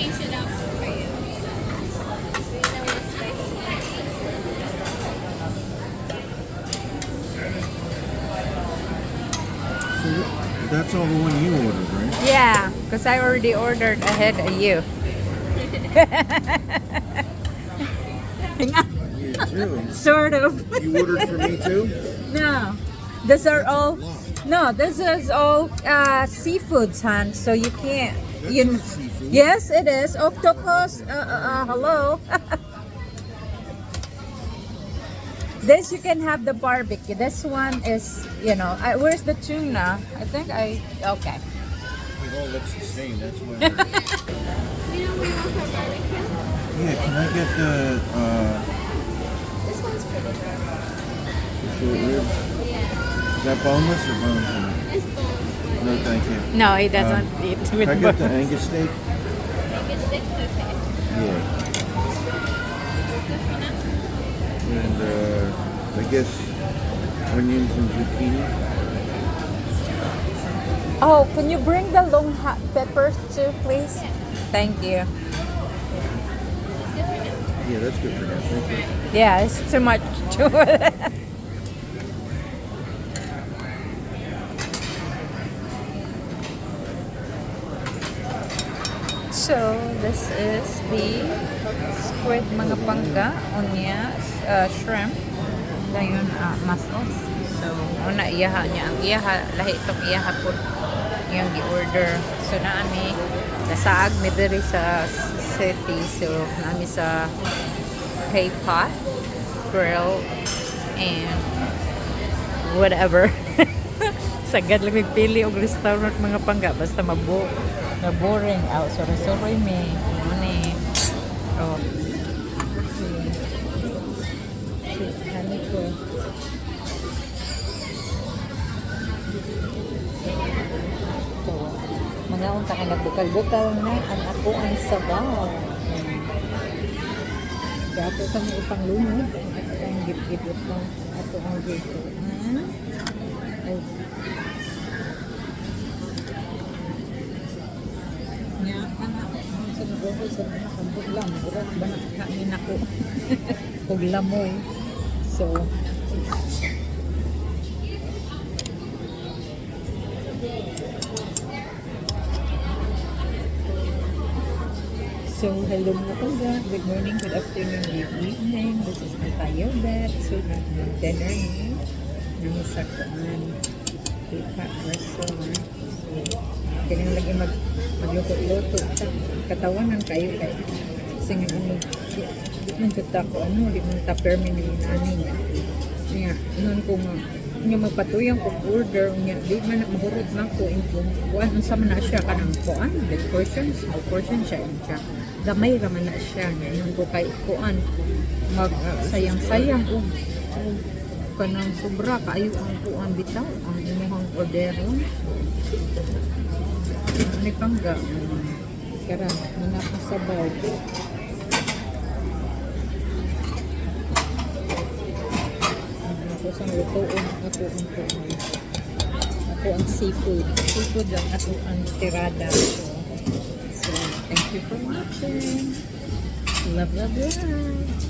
Change it up for you. You know what's spicy. So that's all the one you ordered, right? Yeah, because I already ordered ahead of you. You too. Sort of. You ordered for me too? No. These are all lot. No, this is all seafoods, hon. So you can't That's you not seafood. Yes, it is. Octopus. Hello. This you can have the barbecue. This one is, where's the tuna? I think I okay. It all looks the same. That's why. You know what we want for barbecue? Yeah, can I get the This one's pretty good. short rib? Yeah. Is that boneless or bones in it? It's bones, but No, thank you. No, he doesn't eat with Can I get the bones. Angus steak? Angus steak, okay. Yeah. Good for now. And I guess onions and zucchini. Oh, can you bring the long hot peppers too, please? Thank you. It's good for now. Yeah, that's good for now. Thank you. Yeah, it's too much to. So, this is the squid, mga pangka, unya, shrimp, dayon mussels. So, una iyaha niya. Ang iyaha, lahi itong iyaha po yung gi-order. So, naami, nasaag mi diri sa city. So, naami sa K-Pot Grill and whatever. Sagad lang pili og restaurant, mga pangga, basta mabo na boring out. Sorry, sorry me. Ano ni? Oh. Honey ko. So, mga unta ka nagbukal-bukal na ang ako ang sabaw. Dato sa mga ipang lunod, ang ato ang git-git lang, ato ang dito. Ay. Nya, kana, ang sa nag sa mga kambot lang, murag ba na kain ako. Ug lamoy. So, hello mga pangga. Good morning, good afternoon, good evening. This is Matayo Bet. So, nag-dinner ni. Nang sa kuan. K-Pot Restaurant. So, kailangan lagi magluto-luto. Katawanan kayo kay kasi nga ano, di man jud ta ko ano, di man ta permi ni nani niya. Nga, noon ko nga, nga magpatuyang ko order nga di man na mahurot na ko in kuan unsa man na siya kanang kuan big portion, small portion siya siya gamay ra man na siya. Nga ingon ko kay kuan mag sayang-sayang og kanang sobra kaayo ang kuan bitaw ang imong orderon. Ni pangga, kara mga kasabaw. Ako sa lutoon ako ang kuan, ako ang seafood, seafood lang ato ang tirada. So thank you for watching. Love, love, love.